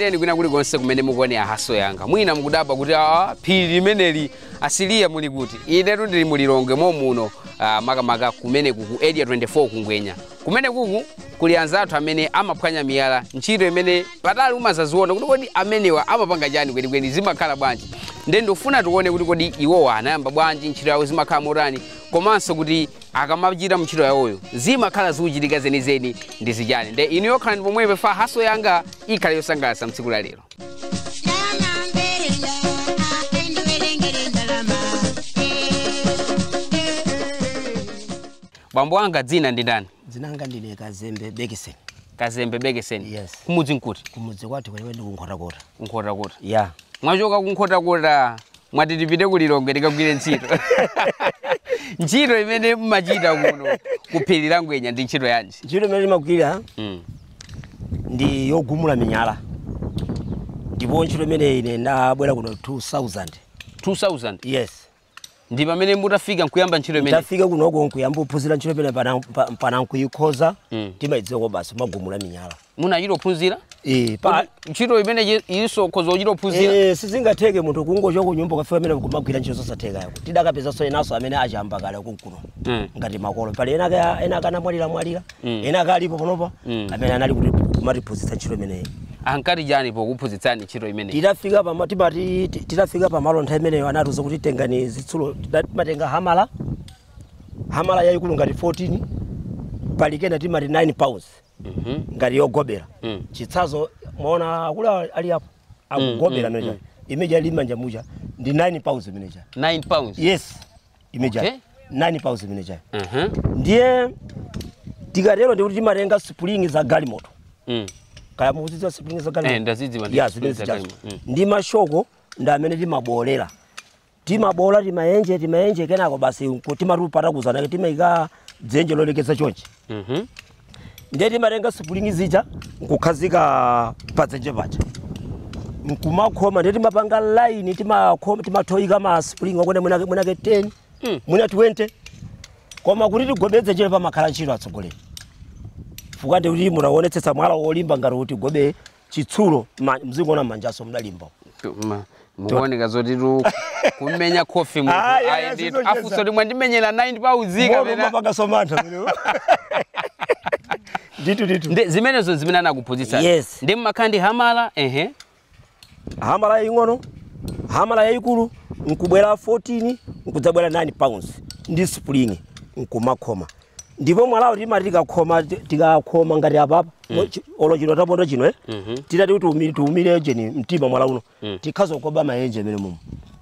Ndikulandireni kwina kulikonse kumene mukuonera Hustle Yanga. Mwina mukudabwa kuti phiri limeneli asiliya muli kuti. Inetu ndili mulilongwe momuno, makamaka kumene kuku Area 24 kungwenya. Kumene kuku kuli anzathu amene amaphwanya miyala, ntchito imene patali umazaziona kuti kodi amenewa amapanga chani kwenikweni, zimakhala bwanji. Nde ndikufuna tione kuti kodi iwowa anayamba bwanji, ntchito yawo zimakhala motani, komanso kuti akamachita ntchito yawoyo zimakhala zikuchitika zenizeni ndi zichani. Nde inu yokhala ndi pomwepo fa Hustle Yanga ikhale yosangalatsa mtsiku la lero. Bambo anga dzina ndi ndani? Dzina anga ndine Kazembe Bekeseni. Kazembe Bekeseni. Yes. Kumudzi nkuti? Kumudzi kwathu kwenikweni ndi kunkhotakota. Kunkhotakota. Yeah. Mwachoka kunkhotakota mwati tipite kulilongwe tikagwire ntchito. Ntchito imene mmachita kuno kuphiri la Ngwenya ndi ntchito yanji? Ntchito imene timagwira ndi yogumula minyala. Ndipo ntchito imene ine ndabwera kuno 2000. 2000? Yes. Ndi pamene mutafika nkuyamba ntchito imene? Ndafika kunoko nkuyamba kuphunzira ntchito imene pana nkuyikhoza, timayidziwako basi magumula minyala. Munachita kuphunzira? Pa ntchito imene ilinso khoza kuchita kuphunzira? Sizingatheke munthu kungochoka ku nyumba ukafika pamene kumagwira ntchito zosatheka yako. Tidakapezanso enanso amene achiyamba kale kunkuno. Ngati makolo. Pali ena ake anamwalira mwalira, ena ake alipo panopa, amene anali kuti kumatiphunzitsa ntchito imeneyi. Ankati chani pokuphunzitsani ntchito imeneyi? Titafika pama, timati, titafika pamalo nthawi imeneyo anatiuza kuti tengani zitsulo, timatenga hamala, hamala yayikulu ngati 14, pali kena timati 9 pounds. Ngati yogobera. Chitsanzo mwaona akulu ali apo akugobera meja. Imeja ali manja muja ndi 9 pounds imeneja. 9 pounds. Yes. Imeja. Okay. 9 pounds imeneja. Ndiye tikatero ndikuti timatenga spring za galimoto. Kaya mukuzidziwa spring za galimoto? Ndazidziwa ndi Yeah, spring zimene za zichazo. galimoto. Ndi mashoko ndi amene timabolera. Timabola timaenje timaenje kenako basi timatupata kuzana timayika dzenje lolekeza chonchi. Ndiye timatenga spring zija nkukhazika padzenje paja. Nkumakhoma ndiye timapanga line timakhoma timathoyika ma spring okwana mwinake 10, mwina 20. Koma kuti tigobedze chile pamakhala ntchito atsogoleri. Fuka ndi kuti munaonetsetsa mwala wolimba ngati kuti gobe chitsulo mzingoona manjaso mudalimba. Mukuoneka zoti kumenya khofi munthu. Ayi, Ayi, ayi, ndithu. sizocheza. Afunso limwe ndimenyera 9 pounds Moto kapena. umapanga somantha pamenepo. Ndithu, ndithu. Ndi zimenezo zimene anakuphunzitsa. Yes. Ndi mmakhala ndi hamala, ehe. Hamala yaying'ono, hamala yayikulu, nkubwera 14, nkudzabwera 9 pounds ndi spring nkumakhoma. Ndipo mwalawo timati tikakhoma ngati apapa, olo chino taponda chino, Titati kuti tiumire jeni mtima mwala uno. Tikhazo goba maenje amene mumu.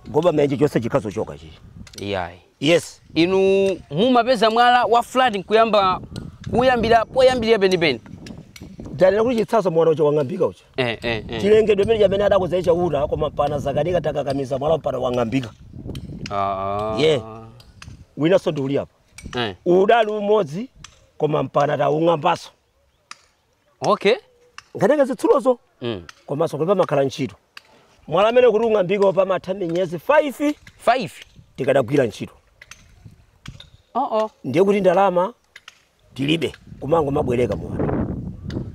Goba maenje chonse chikhazo choka chichi. Iyayi. Yes. Inu mumapeza mwala wa flat nkuyamba kuyambira poyambirira penipeni. Dalira kuti chitsanzo mwana ucho wang'ambika ucho. Chilengedwe chimene chamene adakuza chauta koma pana zakanika takakamiza mwala pana wang'ambika. Yeah. Winanso ndi uli apo. Udali umodzi koma mpana taung'ambaso. Okay. Ngatenge zitsulozo. Komanso kuti pamakhala ntchito. Mwala amene kuti ung'ambike pamatha miyezi 5. 5. Tikadagwira ntchito. Oh, oh. Ndiye kuti ndalama tilibe kumango mabwereka muwanthu.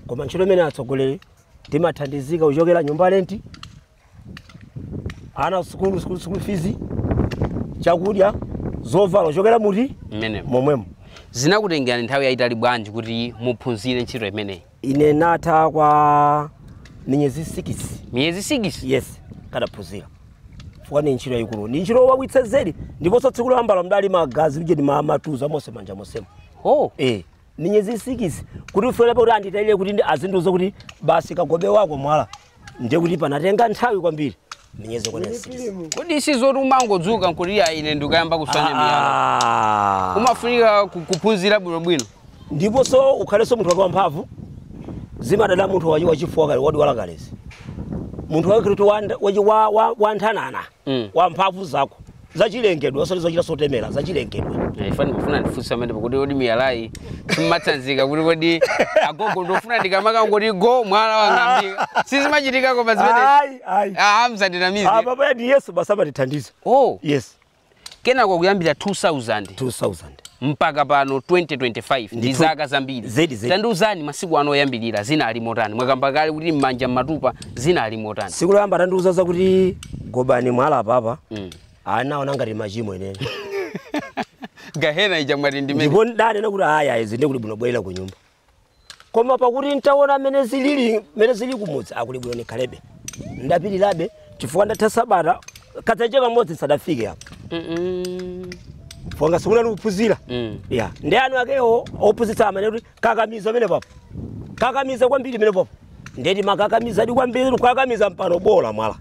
Koma ntchito imene atsogoleri timathandizika kuchokera nyumba renti, ana sukulu, sukulu, school fees, chakudya, zovala kuchokera muti Mmenemo. momwemo. Zinakutengerani nthawi yayitali bwanji kuti muphunzire ntchito imeneyi? Ine natha kwa miyezi 6. Miyezi 6? Yes, kadaphunzira. Fuka ni ntchito yayikulu. Ni ntchito yowawitsa zedi, ndiponso tsiku loyambala mdali magazi mje ndi matuza monse manja monsemo. Oh. Miyezi 6 kuti ufere kuti anditayire kuti azindiuze kuti basi kagobe wako mwala. Ndiye kuti panatenga nthawi kwambiri. Miyezi kwana 6. Kodi si zoti umangodzuka nkuti ya ine ndikayamba kuswanya miyala? Umafunika kuphunzira bwinobwino. Ndiponso ukhalenso munthu wake wamphamvu, zimadada munthu wachifuwa kale, wadwala kalezi. Munthu wake kuti wanthanana, wa mphamvu zako. Zachilengedwe, osati zochita sotemera, zachilengedwe. Ifani ndifuna ndifunse amene pakuti kodi miyalayi simmatsanzika kuti kodi agogo ndofuna ndikamaka ngoti go mwala wang'ambika. Sizimachitika koma zimene. Ayi, ayi. Msandinamize. Papa ndi Yesu basi amatithandiza. Oh. Yes. Kenako kuyambira 2000. 2000. Mpaka pano 2025 ndi zaka zambiri. Zedi. Tandiuzani masiku ano oyambirira zinali motani? Mwakamba kale kuti m'manja m'matupa zinali motani? Siku loyamba tandiuza zakuti gobani mwala apapa. Anaona ngati machimo inene. Gahena ija mwati ndimene. Ndipo ndanena kuti aya izi ndikuti bwino bwera ku nyumba. Koma pakuti ntaona mene zilili mene zili kumudzi akuli bwino nikhalebe. Ndapirirabe chifukwa ndatha sabata kadzenje kamodzi sadafike apo. Fonga sikuna nikuphunzira. Ya, ndi anu akewo ophunzitsa amene kuti kakamiza mene papo. Kakamiza kwambiri mene papo. Ndeti makakamiza di kwambiri kukakamiza mpano bola mwala.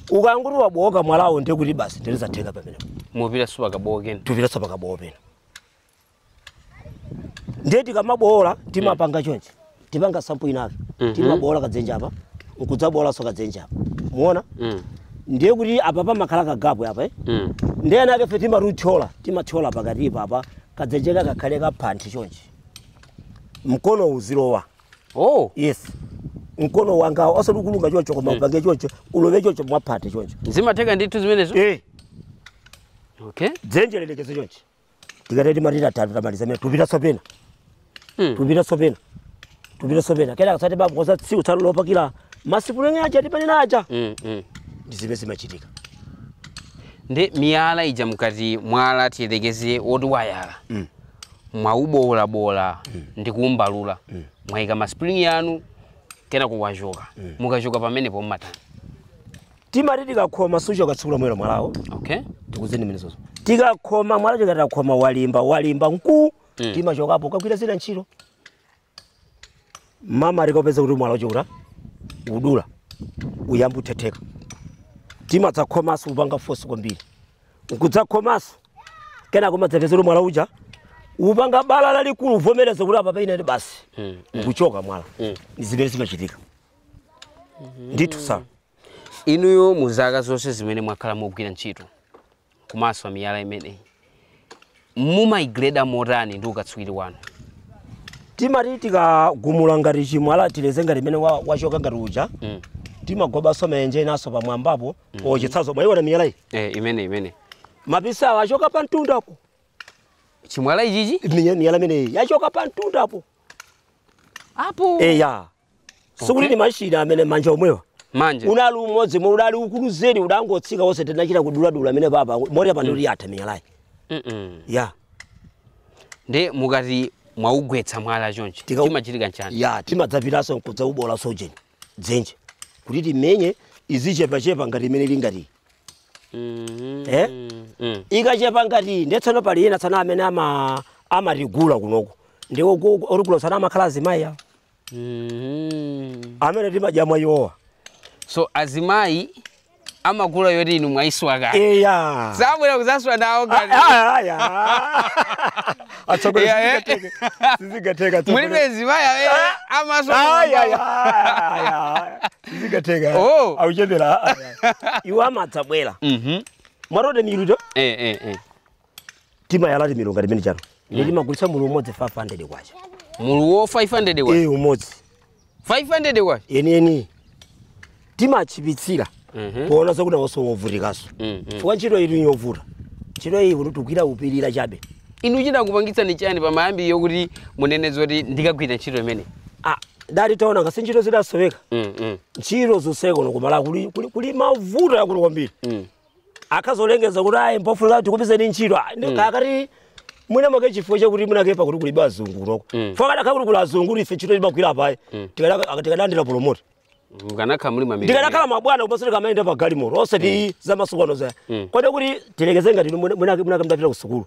Ukanguti waboka mwalawo ndekuti basi ndilizatheka pamenepo. Mupita supakabowa kena. Tupita supakabowa pena. Ndeti kamabola timapanga chonchi. Tipanga sampu inake. Timabola kadzenje apa. Nkudzabola so kadzenje apa. Muona? Ndiye kuti apa pamakhala kagapo apa Ndiye anake fe timaruthyola, timathyola pakati apa kadzenje kakhale kaphanthi chonchi. Mkono uzilowa. Oh. Yes. Mkono wanga osati choncho koma upange choncho, ulowe choncho mwaphanthi choncho. Zimatheka ndithu zimenezo? Okay. Dzenje lelekeze chonchi. Tikateti matita tatu tamaliza mene tupita sopena. Tupita sopena. Tupita sopena. Kena kasati babu kosa tsiku tsalo lopakira masipulenge aja tipanena aja. Ndizimene zimachitika. Ndi miyala ija mukati mwala tiyelekeze woti wayala. Mwaubola ndi kuumbalula. Mwayika ma spring yanu kena kuwachoka. Mukachoka pamenepo mmatani. Timati tikakhoma suchoka tsiku lomwelo mwalawo. Okay. Tikuzeni menezozo. Tikakhoma mwala chikatakhoma walimba nku. Timachokapo kagwira zina ntchito. Mama alikopeza kuti mwala uchokera udula uyamba uthetheka. Timadzakhoma upanga force kwambiri. Nkudzakhoma kena kumadzapeza kuti mwala uja upanga bala lalikulu uvomereza kuti apa paine basi. Nkuchoka mwala. Zimene zimachitika. Ndithu sana. Inuyo muzaka zonse zimene mwakhala mugwira ntchito kumaswa miyala imeneyi mumayigreda motani ndi ukatswiri wanu? Timati tikagumula ngati chimwala tileze ngati imene wachoka ngati uja. Timagobanso maenje inaso pamwambapo ochitsazo mwayiona miyala iyi. Imene. Mapisa awo achoka pa mtundapo. Chimwala ichichi? Miyala imeneyi yachoka pa mtundapo. Apo. Eya. Sikuti ni machina amene manja omwewa. Manje. Unali umodzi unali ukulu zedi udangotsika wonse tinachita kuduladula amene papa moti apa ndikuti yatha miyalayi. Ya. Ndi mukati mwaugwetsa mwala chonchi timachitika nchani? Ya, timadzapitaso nkudzaubolaso ujeni dzenje kuti timenye izichepachepa ngati imene ili ngati. Ikachepa ngati ndetsano pali ena tsana amene amatigula kunoko. Ndi origula tsana amakhala azimayi awo. Amene timadya mwayiwowa. So azimayi amagula yoti inu mwaiswa kale. Eya. Zabwera kuzaswa nawo kale. Aya. Atsogolera sizingatheka. Mulibe azimayi amene amaswa. Aya. Sizingatheka. Auchembera. Iwo amadzabwera. Mwarode miluto? Timayala timilu ngati imene chano. Ndi timagulitsa mulu umodzi 500 kwacha. Mulu wo 500 kwacha? Umodzi. 500 kwacha? Eni. Timachipitsira. Poona zokuti nawonso wovutikaso. Chifukwa ntchito iyi yovuta. Ntchito iyi kuti tikugwira upirira chabe. Inu chidakupangitsa ni chani pamayambi yokuti munene zoti ndikagwira ntchito imene? Dali taona ngasi ntchito zidasoweka. Ntchito zoseka kuno kumala kuli mavuto yakulu kwambiri. Akazolengeza kuti ayi mpofuna kuti tikupizeni ntchito. Akati mwina mwake chifukwa chakuti munakepa kuti kulibe azungu kunoko. Chifukwa kadakhala kuti kuli azungu ife ntchito timagwira apayi. Tikadalandira promote. Mukanakhala muli mamiliyoni. Ndikanakhala mabwana kumasere kamaenda pa galimoto osati zamasuku za. Kodi kuti tilekeze ngati munake mudapita ku sukulu.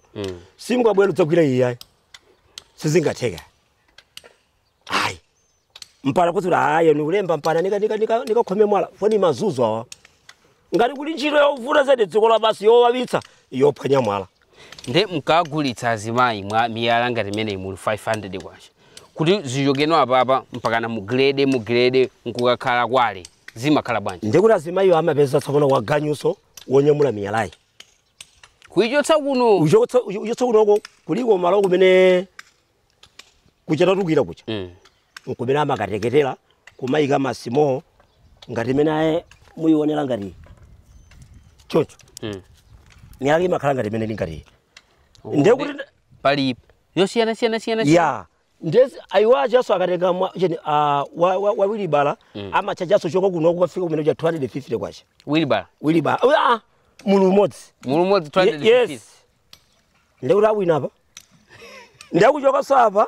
Simukabwera udzagwira iyi ayi. Sizingatheka. Ayi. Mpana kuti ayi nikulemba mpana nikakhome mwala foni mazuzo awa. Ngati kuli ntchito yovuta zedi dziko lapansi yowawitsa yophwanya mwala. Nde mukagulitsa azimayi mwa miyala ngati imeneyi muli 500 kwacha. Kuti zichokeno apapa mpakana mugrede nkukakhala kwale zimakhala bwanji? Ndikuti azimayiwo amapeza tsopano waganyuso wonyamula miyalayi. Kuichotsa kuno? Uchotsa kunoko kuliko malo kumene kuchatatukira kucha. Nkumene amakateketera kumayika masimo ngati imene muyionera ngati choncho. Miyala imakhala ngati imene ili ngati. Ndikuti Pali yosiyana siyana siyana. Ya, ndezi aiwajaso akatenga cheni wa wilibala amachajaso choko kuno kukafika kumene kuja 250 kwacha. Wilibala. Wilibala. Ah, mulu umodzi. Mulu umodzi 250. Yes. Ndekuti awina apa. Ndekuchoka sapa.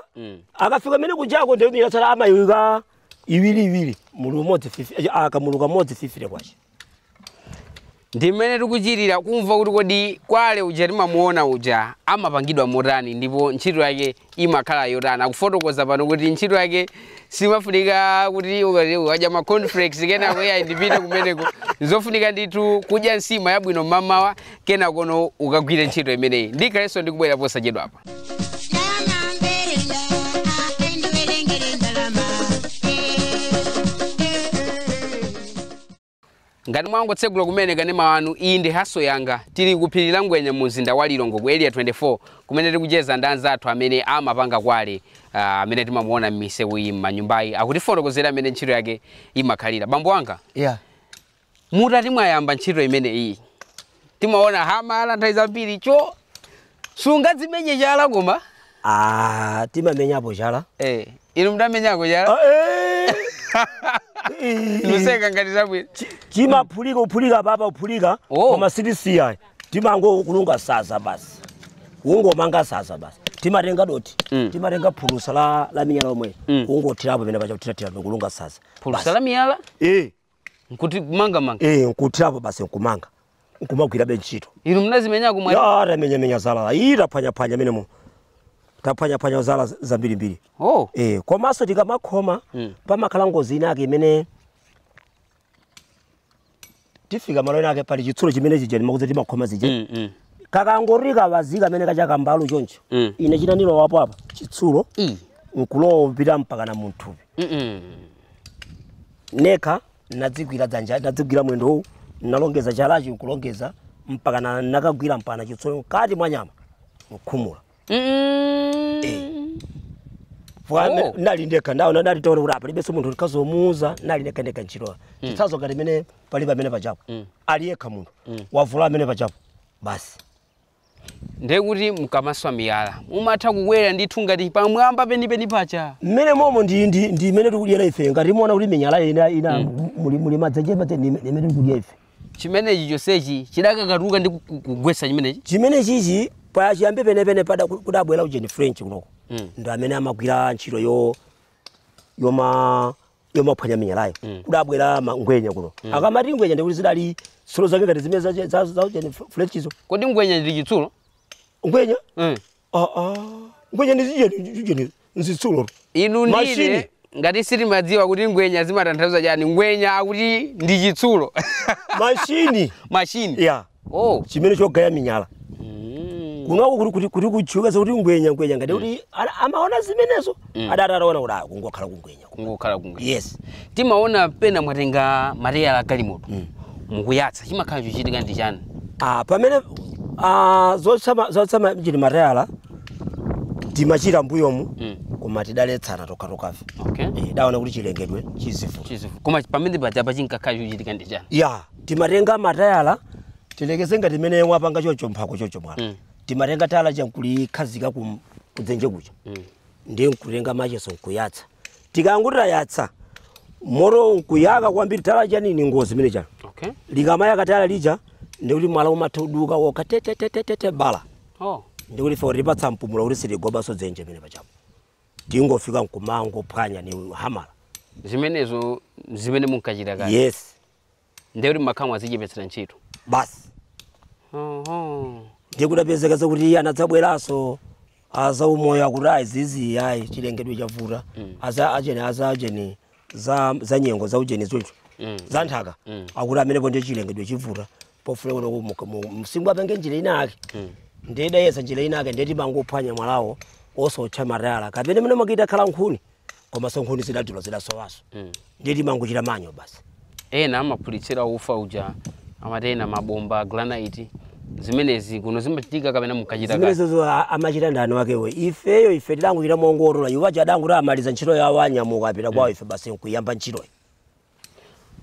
Akafika mene kujako ndekuti tsala amayiwika iwiri iwiri. Mulu umodzi 50 akamulu kamodzi 50 kwacha. Ndimene tikuchitira kumva kuti kodi kwale uja timamuona uja amapangidwa motani ndipo ntchito yake imakhala yotani. Akufotokoza pano kuti ntchito yake simafunika kuti ukadya ma cornflakes kenako iyayi ndipite kumeneko. Zofunika ndithu kudya nsima yabwino mmamawa kenakono ukagwire ntchito imeneyi. Ndikhalenso ndikubwera posachedwa apa. Ngati mwangotsegula kumene kanema wanu, iyi ndi haso yanga. Tili kuphiri la Ngwenya mu mzinda wa Lilongwe ku Area 24 kumene tikucheza ndi anzathu amene amapanga kwale, amene timamuona m'misewu iyi m'manyumbayi akutifotokozera amene ntchito yake imakhalira. Bambo wanga, yeah. Mutati mwayamba ntchito imene iyi timaona hamala nthawi zambiri cho sungadzimenye chala koma timamenyapo chala. Inu mudamenyako chala? Luseka ngati zabwino. Chimaphulika uphulika papa uphulika koma sitisiya. Timango kulunga saza basi. Ungomanga saza basi. Timatenga doti. Timatenga phulusa la miyala omwe. Ungothirapo pamene pacha kuthirathira kulunga saza. Phulusa la miyala? Nkuti manga manga. Nkuthirapo basi nkumanga. Nkumagwirabe ntchito. Inu munazimenyako mwa? Ya, tamenyamenya zala. Iyi taphwanyaphwanya menemo. Taphwanyaphwanya zala zambirimbiri. Komanso tikamakhoma pamakhala ngozi inake imene tifika malo ake pali chitsulo chimene chija ndimakuza timakhoma zija. Kakangorika wazika amene kachaka mbalo choncho. Ine chinanilo wapo apa chitsulo nkulowa kupita mpaka na munthupi. Nekha nadzigwira dzanja, nadzigwira mwendo uwu, nalongeza chalachi nkulongeza mpaka nakagwira mpaka chitsulo mkati mwa nyama nkhumula. Nali ndekha ndaona ndali tore kuti palibenso munthu ndikazomuuza nali ndekha ndekha ntchito. Chitsanzo ngati imene palibe amene pachapo. Ali yekha munthu. Wavula amene pachapo. Basi. Ndiye kuti mukamaswa miyala mumatha kukwera ndithu ngati pamwamba penipeni pacha. Mmene momo ndi imene tikudyera ife ngati muona kuti miyala ina muli madzenje madzenje imene tikudya ife. Chimenechi chonsechi chidakakatuka ndi kugwetsa chimenechi. Chimenechichi pachiyambi penepene pada kudabwera ujeni French kunoko. Ndo amene amagwira ntchito yomaphwanya miyalayo. Kudabwera ngwenya kuno. Akamati ngwenya ndikuti zidali tsulo zake ngati zimene za ujeni Frenchizo. Kodi ngwenya ndi chitsulo? Ngwenya? Ngwenya ndi zijeni nzitsulo. Inu ndine ngati sitimadziwa kuti ngwenya zimatanthauza chani. Ngwenya akuti ndi chitsulo. Mashini. Mashini. Yeah. Chimene chogaya miyala. Kuno kuti kuchuka kuti ngwenya ngwenya ngati kuti amaona zimenezo adataona kuti kungokhala kungwenya. Kungokhala kungwenya. Yes. Timaona pena mwatenga mateyala galimoto. Mukuyatsa chimakhala chochitika ndi chani? Pamene zotsama mchiti mateyala timachita mbuyomu koma tidaletsana tokatokafe. Daona kuti chilengedwe chizifu. Chizifu. Koma pamene paja chinkakhala chochitika ndi chani? Ya, timatenga mateyala tilekeze ngati imene wapanga chocho mphako chocho mwana. Timatenga tala chankulikhazika kudzenje kucha. Ndiye nkutenga macheso nkuyatsa. Tikanguti tayatsa moto nkuyaka kwambiri tala chanini ngozi imene chano. Likamayaka tala lija ndikuti mwala umatha kuduka wokha tetetetete bala. Ndikuti ife tipatsa mpumulo kuti sitigobanso dzenje imene pachapo. Tingofika nkumango phwanya ni hamala. Zimenezo zimene munkachita kale. Yes. Ndiye kuti makhamu azichepetsera ntchito. Basi. Ndiye kudapezeka kuti anadzabweranso aza umoyo akuti ayi zizi ayi chilengedwe chavuta. Aza acheni za nyengo za ujeni zocho. Za nthaka. Akuti amenepo ndiye chilengedwe chivuta. Pofuna kuno msingu apenge njira ina ake. Ndiye dayesa njira ina ake ndiye timangophwanya mwalawo osotcha matayala. Kapena mene makita khala nkhuni koma nkhuni zidadula zidasowaso. Ndiye timangochita manyo basi. Ena amaphulitsira ufa uja amatena mabomba granite zimenezi kuno zimachitika kapena mukachita kale. Zimenezo amachita ndani wakewe. Ifeyo ife tidangochita mongolola iwo adanguti amaliza ntchito yawo anyamuka apita kwawo ife basi nkuyamba ntchitoyi.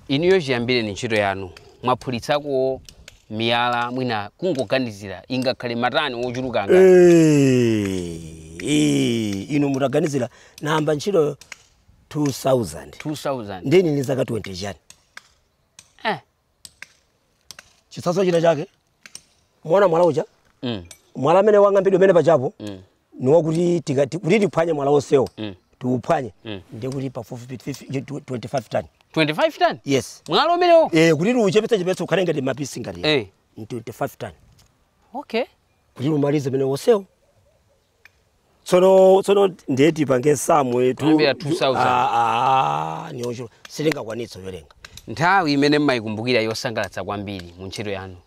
Inuyo chiyambire ni ntchito yanu mwaphulitsako Miyala mwina kungoganizira ingakhale matani ochuluka ngati. Inu mutaganizira namba ntchito 2000. 2000. Ndeni ni zaka 20 chani. Chitsanzo china chake mwana mwala uja. Mwala amene wang'ambidwe umene pachapo. Ni wakuti kuti tiphwanye mwala wonsewo. Tiuphwanye. Ndiye kuti pafupi 25 tani. 25 tani? Yes. Mwala umenewo? Kuti uchepetse chepetse ukhale ngati mapisi ngati. 25 tani. Okay. Kuti umalize umene wonsewo. Tsono ndiye tipange samu 2000. Ni ocho sitingakwanitsa kuwerenga. Nthawi imene mmayikumbukira yosangalatsa kwambiri mu ntchito yanu.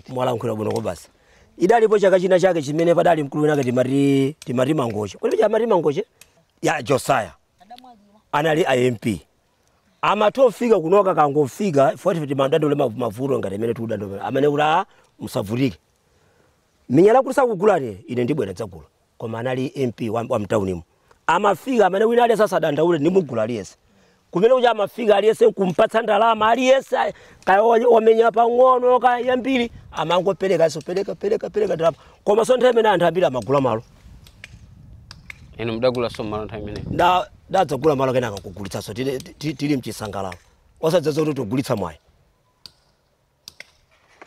Mwalankhula bwino kobasa. Idalipo chaka china chake chimene padali mkulu winake timati Mangoche. Kodi paja amati Mangoche? Ya Josiah. Anali IMP. Amatofika kunoka kangofika 45 mandandole mavuto ngati imene tikudandole. Amene kuti musavutike. Minyala kuti sakugulani ine ndibwera dzagula. Koma anali MP wa mtaunimu. Amafika amene wina aliyense asadandaule ndimugula aliyense. Kumene kuja amafika aliyense kumpatsa ndalama aliyense kaya wamenya pang'ono kaya yambiri amangopereka so pereka ndalama. Koma so nthawi imene anthu ambiri amagula malo. Inu mudagula so malo nthawi imeneyo? Ndadzagula malo kenaka kugulitsanso tili mchisangalalo. Osadzaza kuti tigulitsa mwayi.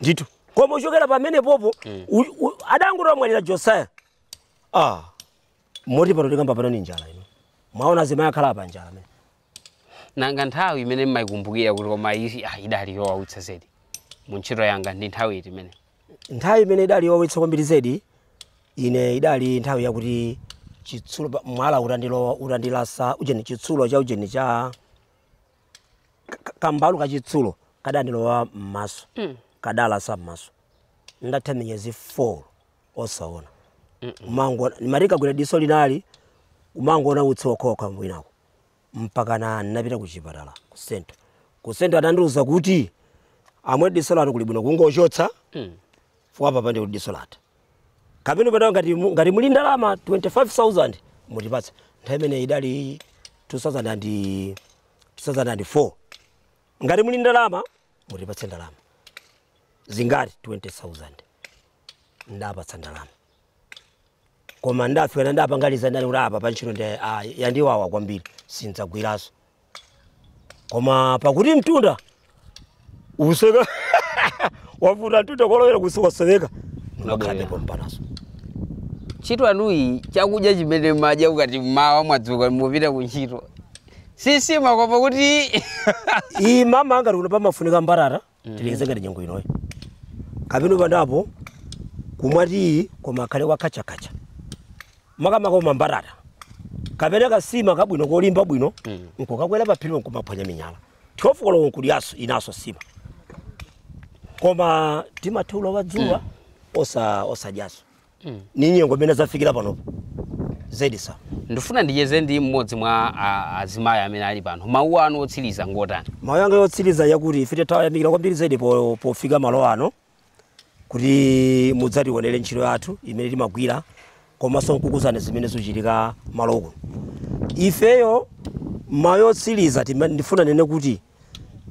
Ndithu. Koma uchokera pamene popo adangotomwalira Josiah. Moti pano tikamba pano ni njala ino. Mwaona azimayi akhala pa njala amene. Nanga nthawi imene mmayikumbukira kuti koma iyi idali yowawitsa zedi mu ntchito yanga ndi nthawi iti imene? Nthawi imene idali yowawitsa kwambiri zedi ine idali nthawi yakuti chitsulo mwala utandilasa ujeni chitsulo cha ujeni cha kambalu ka chitsulo kadandilowa m'maso. Kadalasa m'maso. Ndatha miyezi 4 osaona. Umango marika gwira diso linali umangoona utsi wokhoka mwinako. Mpaka na napita kuchipatala ku center. Ku center adandiuza kuti amwe diso lanu kuli bwino kungochotsa. Fuwa papa ndi diso lata. Kapeno pano ngati muli ndalama 25,000 mutipatse. Nthawi imene idali 2004. Ngati muli ndalama mutipatse ndalama. Zingati 20,000. Ndapatsa ndalama. Koma ndafika ndapangaliza ndani kuti apa pantchito ndi yandiwawa kwambiri sindzagwiranso. Koma pakuti mtunda useka wavuta mtunda kolowera kuseweka ndakhabe pompanaso. Ntchito yanuyi chakudya chimene madya ukati mmawa mwadzuka mupita ku ntchito. Sisima koma kuti iyi mama angati kuno pamafunika mbarara tilekeze ngati nyengo inoyi. Kapeno pandapo kumwa tiyi koma akhale kwa kachakacha. Makamaka koma mbarara. Kapena kasima kabwino kolimba bwino nkokakwera pa phiri nkomaphwanya minyala. 12 koloko nkudyaso inaso sima. Koma timathula wa dzuwa osadyaso. Ni nyengo imene zafikira panopo. Zedi sa. Ndifuna ndiyeze ndi mmodzi mwa azimayi amene ali pano. Mawu anu otsiriza ngotani? Mawu anga otsiriza yakuti ife tayamikira kwambiri zedi pofika malo ano kuti mudzationere ntchito yathu imene timagwira komanso nkukuzana zimene zikuchitika malo kuno. Ifeyo mawu otsiriza ndifuna nene kuti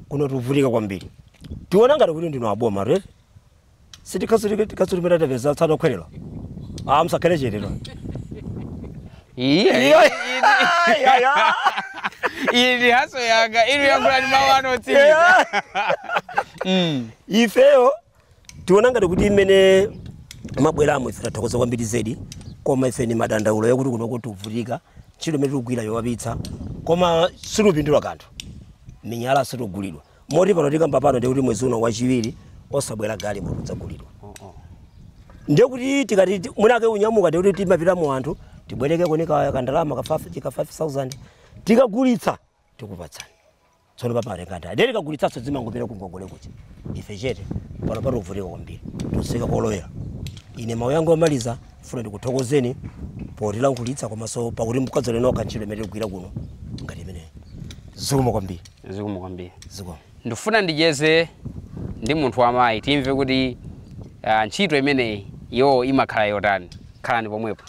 kuno tikuvutika kwambiri. Tiona ngati kuti ndinu aboma right? Sitikhasu timene tsanokhwerera. Musakhale chete. Iyi ndi haso yanga inu yankhulani mawu anu otsiriza. Ifeyo tiona ngati kuti imene mabweramo ife tathokoza kwambiri zedi koma ife ni madandaulo yakuti kuno tikuvutika ntchito imene tikugwira yowabitsa koma sitikupindula kanthu. Minyala sitikugulidwa. Moti pano tikamba pano ndikuti mwezi uno wachiwiri osabwera galimoto kudzagulidwa. Ndiye kuti tikati mwinake unyamuka ndikuti timapita mu anthu tibwereke kunika kandalama ka 5,000 tikagulitsa tikupatsani. Tsono papareka ndalama. Ndiye tikagulitsanso zimangopita kungongole kuti ife chete pano patikuvutika kwambiri. Tusika kolowera. Ine mawu yangu omaliza funa ndikuthokozeni potilankhulitsa komanso pakuti mukadzole nokha ntchito imene tikugwira kuno ngati imeneyi. Zikomo kwambiri. Zikomo kwambiri. Zikomo. Ndifuna ndicheze ndi munthu wamayi timve kuti ntchito imeneyi yo imakhala yotani. Khalani pomwepo.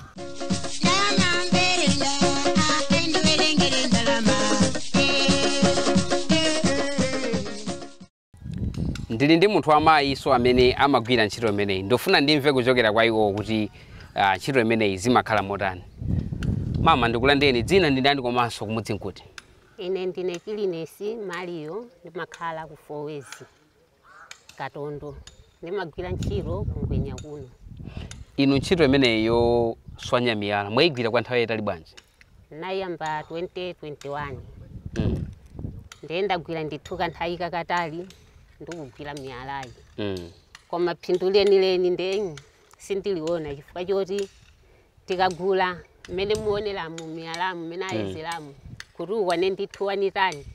Ndili ndi munthu wamayiso amene amagwira ntchito imeneyi. Ndofuna ndimve kuchokera kwa iwo kuti ntchito imeneyi zimakhala motani. Mama, ndikulandeni. Dzina ndi ndani komanso kumudzi nkuti? Ine ndine Kilinesi Mariyo, ndimakhala ku Fowezi Katondo, ndimagwira ntchito kungwenya kuno. Inu ntchito imeneyi yoswanya miyala mwayigwira kwa nthawi yayitali bwanji? Nayamba 2021. Ndiye ndagwira ndithu kanthawi kakatali ndikugwira miyalayi. Koma phindu lenileni ndiye sindiliona, chifukwa choti tikagula mmene muoneramu miyalamu mmene ayezeramu kuti ukwane ndithu wanitani,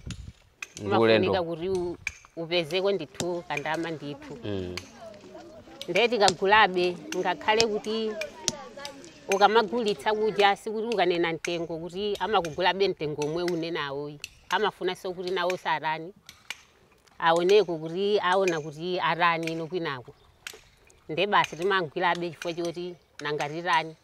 umafunika kuti upezeko ndithu kandama ndithu. Ndiye tikagulabe, ngakhale kuti ukamagulitsa kudya sikuti ukanena mtengo kuti amakugulabe mtengo omwe unenawoyi, amafunanso kuti nawo sarani aoneko kuti aona kuti arani ino kwinako. Ndiye basi timagwirabe chifukwa choti nangatirani.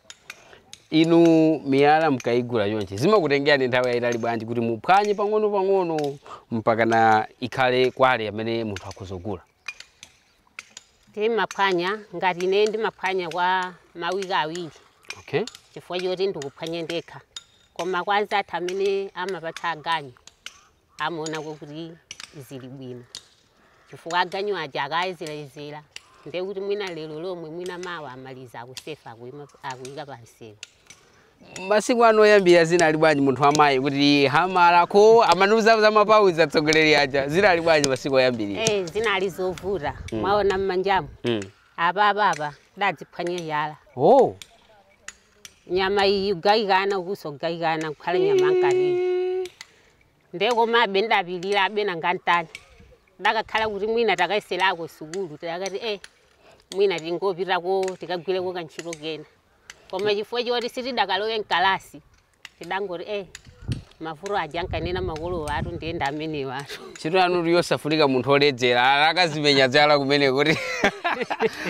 Inu miyala mukayigula yonse zimakutengerani nthawi yayitali bwanji kuti muphwanye pang'ono pang'ono mpaka na ikhale kwale amene munthu akuzogula? Timaphwanya ngati ine ndimaphwanya kwa mawiki awiri. Okay. Chifukwa choti ndikuphwanye ndekha, koma kwa anzathu amene amapatsa aganyu amaonako kuti zili bwino, chifukwa aganyu aja akayezerayezera ndiye kuti mwina lero lomwe mwina mawa amaliza akusefa akuyika pansewu. Masiku ano oyambira zinali bwanji munthu amayi kuti hamalako amanuza za mapauzi atsogoleri aja, zinali bwanji masiku oyambirira? Zinali zovuta. Mwaona mmanjamu apa apapa ndadziphwanya yala. Oh. Nyama iyi kugayikana ukuso kugayikana kukhala nyama nkati. Ndiye komabe ndapilira abe nangantani, ndakakhala kuti mwina takayeserako sukulu takati mwina tingopitako tikagwireko kantchito kena, koma chifukwa choti sitidakalowe mkalasi tidangoti mavuto aja ankanena makolo atu ndiye ndamenewo atu. Ntchito yanu yosafunika munthu oledzera akazimenya dzala kumene kuti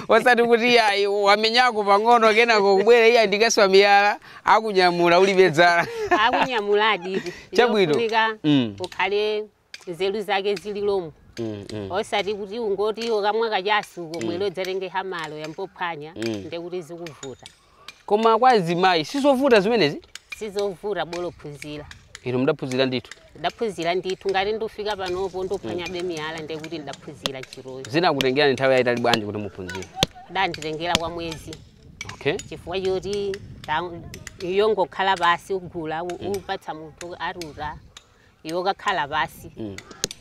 osati kuti ayi wamenyako pang'ono kenako kubwera iye ndikaswa miyala akunyamula ulibe dzala. Akunyamuladi. Chabwino. Ukhale nzeru zake zili lomwe. Osati kuti ungoti ukamwa kachasu komwero dzatenge hamalo yambophwanya ndiye kuti zikuvuta. Koma kwa azimayi sizovuta zimenezi? Sizovuta bolophunzira. Inu mudaphunzira ndithu? Ndaphunzira ndithu, ngati ndofika panopo ndophwanyabe miyala ndiye kuti ndaphunzira ntchitoyo. Zinakutengerani nthawi yayitali bwanji kuti muphunzire? Ndanditengera kwa mwezi. Okay. Chifukwa choti yongokhala pasi ugula upatsa munthu aruta iwo kakhala pasi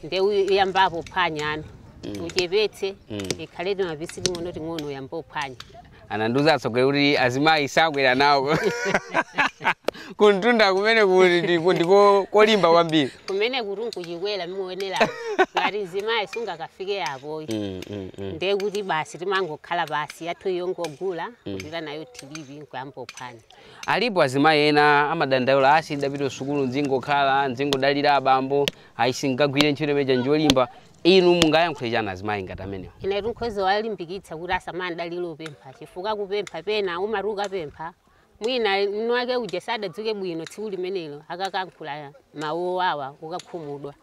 ndiye uyambapo phwanya ano uchepetse ikhale timapisi ting'ono ting'ono uyambophwanya. Anandiuza atsogoleri kuti azimayi sakwera nawo kuntunda kumene ndiko kolimba kwambiri. Kumene kuti nkuchikwera muonera ngati mzimayi sungakafike apoyi. Ndiye kuti basi timangokhala pasi yathu yongogula kupita nayo tilipi nkuyambophwanya. Alipo azimayi ena amadandaula asi ndapita sukulu nzingokhala nzingodalira abambo ayi singagwire ntchito imeja njolimba. Inu mungayankhule chani azimayi ngati amenewo? Ine nkhozo walimbikitsa kuti asamandalire upempha, chifukwa kupempha pena umaruka pempha mwina mwini wake uja sadadzuke bwino tsiku limenelo akakankhula mawu awa ukakhumudwa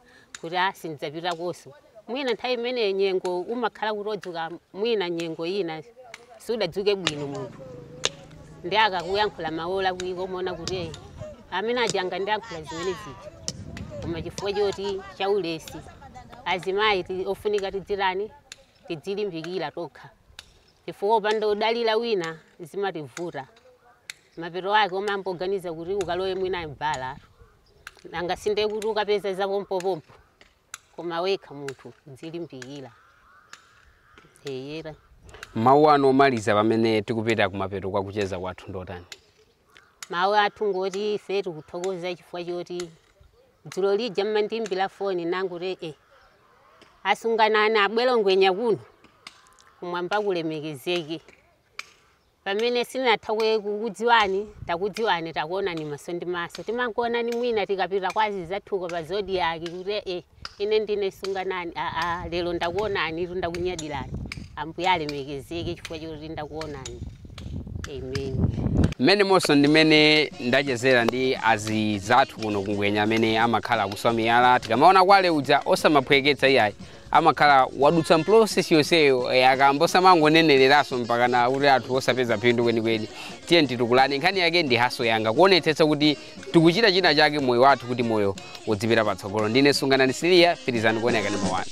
kuti sindidzapita koso. Mwina nthawi imene nyengo umakhala kuti odzuka mwina nyengo ina sudadzuke bwino munthu, ndi akakuyankhula mawu olakwika umaona kuti amene aja angandiyankhula zimene zija, koma chifukwa choti chaulesi azimayi ofunika tidzirani tidzilimbikira tokha, chifukwa upanda udalira wina zimativuta. Mapeto ake omamboganiza kuti ukalowe mwina mbala angasinde kuti ukapeza zapompopompo, koma wekha munthu dzilimbikira. Eyera. Mawu ano omaliza pamene tikupita kumapeto kwa kucheza kwathu ndotani? Mawu athu ngoti ife tikuthokoza chifukwa choti dzulo lija mmandimbira foni nanguti asunganani abwera ngwenya kuno kumwamba kulemekezeke. Pamene sinatha kukudziwani takudziwani takuonani maso ndi maso, timankuonani mwina tikapita kwazi zathuko pa zodiac kuti ine ndine sunganani lero ndakuonani tu ndakunyadirani. Ambuye alemekezeke chifukwa choti ndakuonani. Amen. Mmene monso ndimene ndachezera ndi azizathu kuno kungwenya amene amakhala akuswa miyala. Tikamaona kwale uja osamaphweketsa iyayi, amakhala wadutsa process yonseyo, akamba osamangonenereranso mpakana kuti anthu osapeza phindu kwenikweni. Tiye titukulani, nkhani yake ndi haso yanga kuonetsetsa kuti tikuchita china chake moyo wathu kuti moyo udzipita patsogolo. Ndine Sunganani Siliya, pirizani kuoneka ndi mawani.